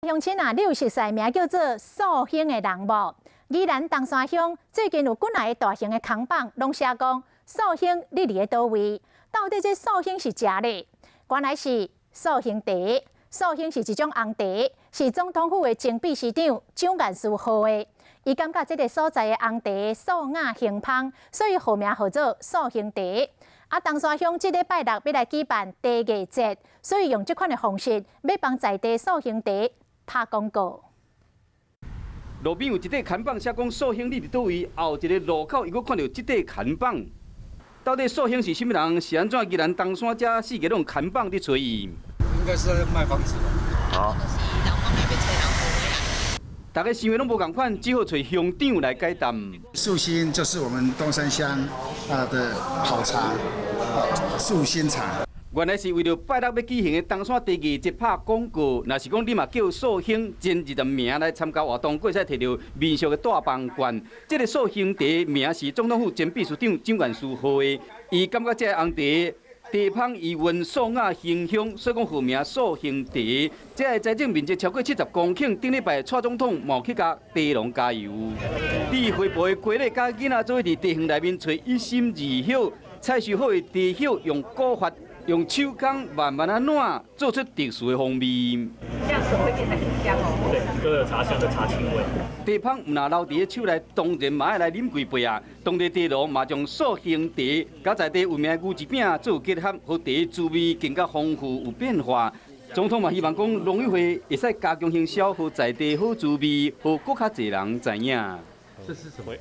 鄉親啊，你有熟似名叫做素興的人無？宜蘭東山鄉最近有幾若个大型的看板，攏寫講素興你佇咧佗位？到底這素興是啥咧？原來是素興茶。素興是一種紅茶，是總統府的前秘書長蔣萬思號的。伊感覺這个所在的紅茶素雅興芳，所以號名號做素興茶。啊，東山鄉這禮拜六欲來舉辦茶藝節，所以用這款的方式，欲幫在地素興茶拍廣告。路邊有一塊看板寫講素興你佇佗位，後一个路口伊閣看著這塊看板。到底素興是啥物人？是按怎宜蘭東山遮四界攏看板佇揣伊？應該是在賣房子吧。好。大家想的攏無仝款，只好揣鄉長來解答。素心就是我們東山鄉啊的好茶，素心茶。原來是為著拜六欲舉行的東山茶藝節拍廣告。若是講你嘛叫素興前20名來參加活動，閣會使摕著民宿的大房券。這个素興茶名是總統府前秘書長蔣萬思號的，伊感覺這个紅茶茶芳伊溫素雅馨香，所以講號名素興茶。這个栽種面積超過70公頃，頂禮拜蔡總統嘛去共茶農加油。佇回埔的雞咧，佮囡仔做伙佇茶園內面揣一心二葉，採收好的茶葉用古法，用手工慢慢仔挼，做出特殊的風味。這樣手會變得很香哦。對，都有茶香的茶青味。茶芳毋若留佇咧手內，當然嘛愛來啉幾杯啊。當地茶農嘛將素興茶佮在地有名的牛舌餅做結合，予茶滋味更加豐富有變化。總統嘛希望講農委會會使加強行銷，予在地好滋味，予閣較濟人知影。這是什麼？